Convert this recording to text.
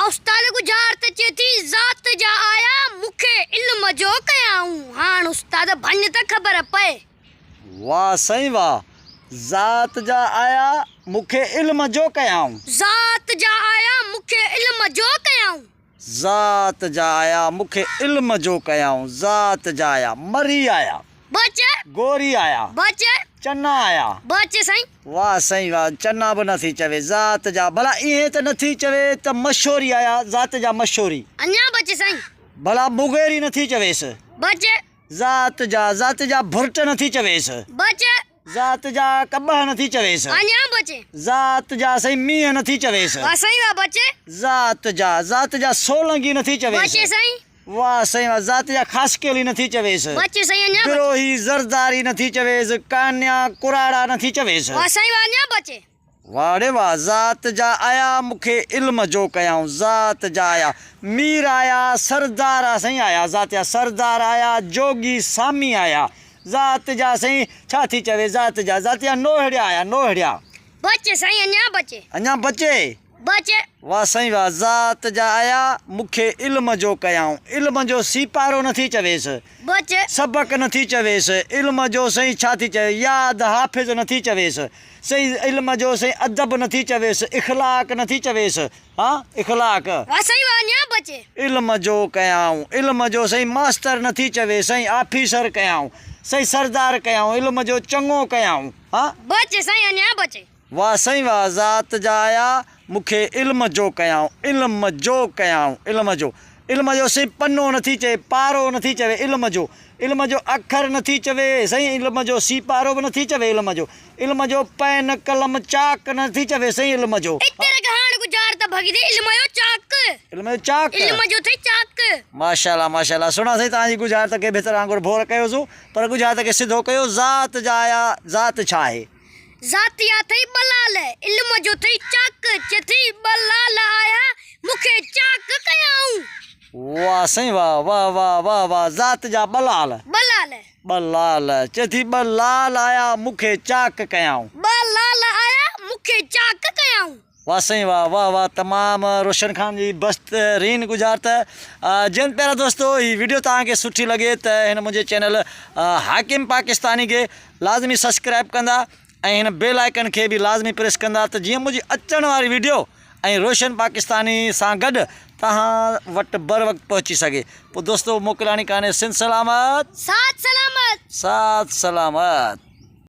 ها استاد ڳجهارت چئي ٿي ذات جا آيا مون کي علم جو ڪيائون هاڻ استاد ڀڃ ته خبر پئي. واه سائين واه ذات جا آيا مون کي علم جو ڪيائون. ذات جا آيا مون کي علم جو ڪيائون. ذات جا آيا مون کي علم جو ڪيائون ذات جا آيا مري آيا. بچ. گوري آيا. بچ. چنا آيا. بچ سائين. واه سائين واه چنا به نٿي چوي ذات جا ڀلا ائين ته نٿي چوي ته مشوري آيا ذات جا مشوري. اڃا بچ سائين. ڀلا مغيري نٿي چويس. بچ. ذات جا ذات جا ڀرٽ نٿي چويس. بچ. ذات جا ڪٻهه نٿي چويس. اڃا بچي. ذات جا سائين مينهن نٿي چويس. واه سائين واه بچي. ذات جا ذات جا سولنگي نٿي چويس. بچي سائين. واه سائين واه ذات جا خاصخيلي نٿي چويس. بچي سائين اڃا بچي. بروهي زرداري نٿي چويس. ڪانيا ڪراڙا نٿي چويس. واه سائين واه اڃا بچي. واه ڙي واه ذات جا آيا مون کي علم جو ڪيائون ذات جا آيا مير آيا سردار آ سائين آيا ذات جا سردار آيا جوڳي سامي آيا ذات جا سائين ڇا ٿي چوي ذات جا ذات جا نوهڙيا آيا نوهڙيا. بچي سائين اڃا بچي. اڃا بچي. بچي. واه سائين واه ذات جا آيا مون کي علم جو ڪيائون علم جو سيپارو نٿي چويس. بچ. سبق نٿي چويس علم جو سائين ڇا ٿي چوي ياد حافظ نٿي چويس سائين علم جو سائين ادب نٿي چويس اخلاق نٿي چويس ها اخلاق. واه سائين واه اڃا بچي. علم جو ڪيائون علم جو سائين ماستر نٿي چوي سائين آفيسر ڪيائون سائين سردار ڪيائون علم جو چڱو ڪيائون ها. بچ سائين اڃا بچي. واه سائين واه ذات جا آيا مون کي علم جو ڪيائون علم جو ڪيائون علم جو علم جو سائين پنو نٿي چوي پارو نٿي چوي علم جو علم جو اکر نٿي چوي سائين علم جو سيپارو به نٿي چوي علم جو علم جو پين قلم چاڪ نٿي چوي سائين علم جو. اتي رڳ هاڻ گذار ته ڀڳي ٿي علم جو چاڪ. علم جو چاڪ. علم جو ٿي چاڪ. ماشاءالله ماشاءالله سهڻا سائين توهان جي ڳجهارت کي ڀتر وانگر ڀور ڪيوسون پر ڳجهارت کي سڌو ڪيو ذات جا آيا ذات ڇا آهي. ذات يا ٿئي ٻلال، علم جو ٿئي چاڪ، چي ٿي ٻلال آيا، مون کي چاڪ ڪيائون. واه سائين واه واه واه واه واه ذات جا ٻلال. ٻلال. ٻلال، چي ٿي ٻلال آيا، مون کي چاڪ ڪيائون. ٻلال آيا، مون کي چاڪ ڪيائون. واه سائين واه واه واه تمام روشن خان جي بست رين ڳجهارت جيئن پيارا دوستو هي ويڊيو توهان کي سٺي لڳي ته هن منهنجي چينل حاڪم پاڪستاني کي لازمي سبسڪرائب ڪندا ۽ هن بيل آئيڪن کي به لازمي پريس ڪندا ته جيئن منهنجي اچڻ واري ويڊيو ۽ روشن پاڪستاني سان گڏ توهان وٽ بر وقت پهچي سگهي پوء دوستو موڪلاڻي ڪهاڻي سنڌ سلامت ساٿ سلامت ساٿ سلامت.